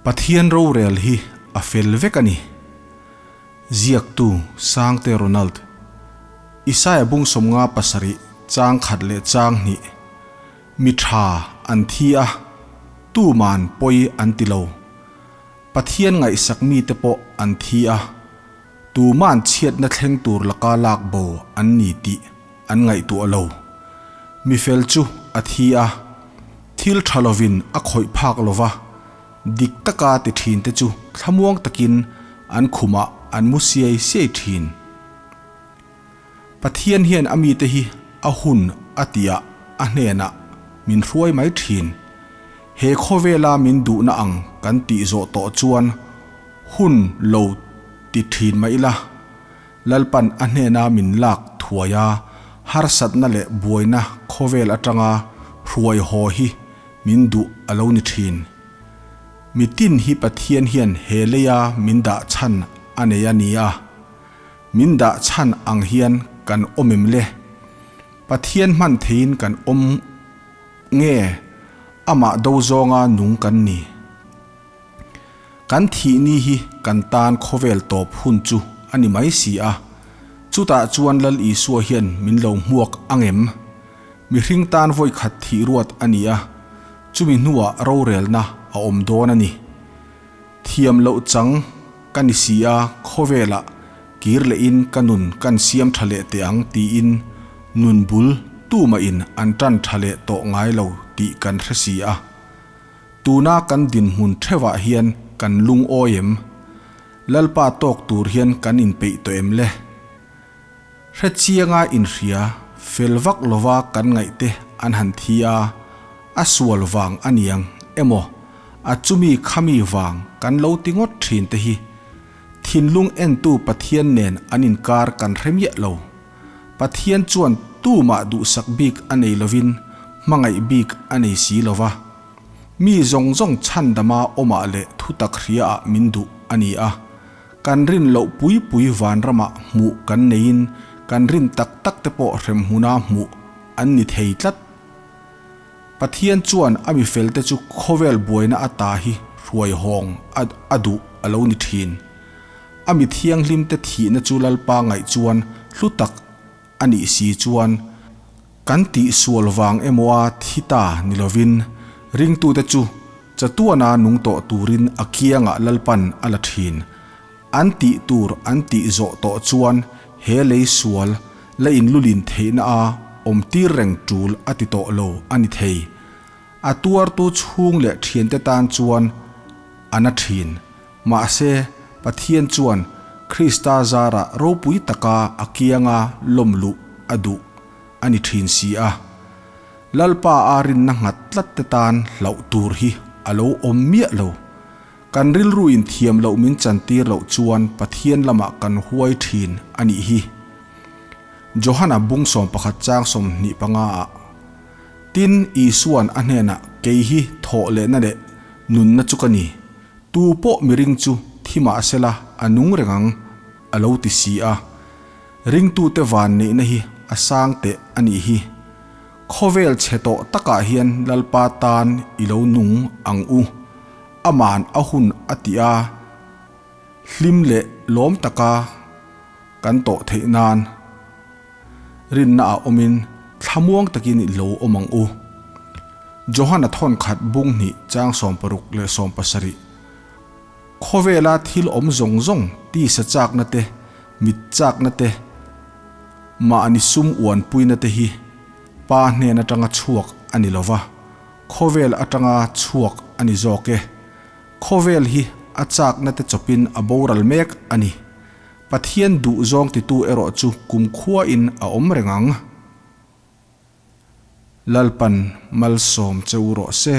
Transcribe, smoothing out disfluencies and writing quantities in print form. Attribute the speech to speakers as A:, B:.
A: Pathian rorel hi a fel vek a ni. Ziaktu, Sangte Ronald. Isaia bung 57 chang khat leh chang hnih. Mi tha an thi a, tuman pawi an ti lo. Pathian ngaihsak mite pawh an thi a, tuman chhiatna thleng tur laka lak bo an ni tih an ngaihtuah lo. Mi fel chu a thi a, thil tha lovin a khawih phak lova, dik taka ti thin te chu thlamuang takin an khumah an mu siai siai thin. Pathian hian a mite hi a hun a tihah a hnenah min hruai mai thin. He khawvela min duhna ang kan tih zawh tawh chuan hun lo ti thin mai ila, Lalpan a hnena min lak thuai a, harsatna leh buaina khawvel atanga hruai haw hi min duh a lo ni thin. Mitin hi Pathian hian he leia min dah chhan a nei a nia. Min dah chhan ang hian kan awm em le? Pathian hman theiin kan awm nge amah do zawnga nung kan ni? Kan thih ni hi kan tan khawvel tawp hun chu a ni mai si a, chutah chuan Lal Isua hian min lo hmuak ang em? Mihring tan vawi khat thih ruat a ni a, chumi hnuah rorelna a awm dawn a ni. Thiam loh chang ka ni si a, khawvelah kir lehin ka nun kan siam tha leh teh ang tiin nun bul tumahin an tan tha leh tawh ngai lo tih kan hre si a. Tuna kan dinhmun theuhah hian kan lungawi em? Lalpa tawk tur hian kan inpeih tawh em le? Hrechianga inhria, fel vak lova kan ngaihte an han thi a, a sual vang a niang emaw, a chumi khami vang kan lo ti ngawt thin te hi thinlung entu Pathian nen an inkar kan hre miah lo. Pathian chuan tumah duhsak bik a nei lovin hmangaih bik a nei si lova. Mi zawng zawng chhandama awmah leh thutak hriaah min duh a ni a. Kan rin loh pui pui vanramah hmuh kan neiin kan rin tak tak te pawh hremhmuna hmuh an ni thei tlat. Pathian chuan a mi felte chu khawvel buaina ata hi hruai hawng a a duh a lo ni thin. A mi thianghlimte thihna chu Lalpa ngaih chuan hlu tak a nih si chuan kan tihsual vang emaw a thi ta ni lovin ringtute chu chatuana nung tawh turin a kiangah Lalpan a la thin. An tih tur an tih zawh tawh chuan he lei sual la inlulin theihna a awm tir reng tul a ti tawh lo a ni thei. A tuartu chhung leh thiante tan chuan a na thin. Mahse, Pathian chuan Krista zarah ropui taka a kianga lawm luh a duh a ni thin si a. Lalpa a rinna nghat tlat te tan hlauh tur hi a lo awm miah lo. Kan rilru in thiam loh min chantir loh chuan Pathian lamah kan huai thin a nih hi. Johana bung 11 chang 25 ah, Tin, Isua'n a hnenah, Kei hi thawh lehna leh nunna chu ka ni. Tu pawh miring chu thi mah sela a nung reng ang, a lo ti si a. Ringtute van neihna hi a sang teh a nih hi. Khawvel chhe tawh takah hian Lalpa tan i lo nung ang u. Aman a hun a ti a, hlim leh lawm taka kan tawh theih nan rinna ah awmin thlamuang takin i lo awm ang u. Johana thawn khat bung hnih chang 60 leh 70. Khawvela thil awm zawng zawng tisa chakna te, mit chakna te, mahni sum uanpuina te hi Pa hnen atanga chhuak a ni lova, khawvel atanga chhuak a ni zawk e. Khawvel hi a chakna te chawpin a boral mek a ni. Pathian duh zawng titu erawh chu kumkhuain a awm reng ang. Lalpan malsawm che u rawh se.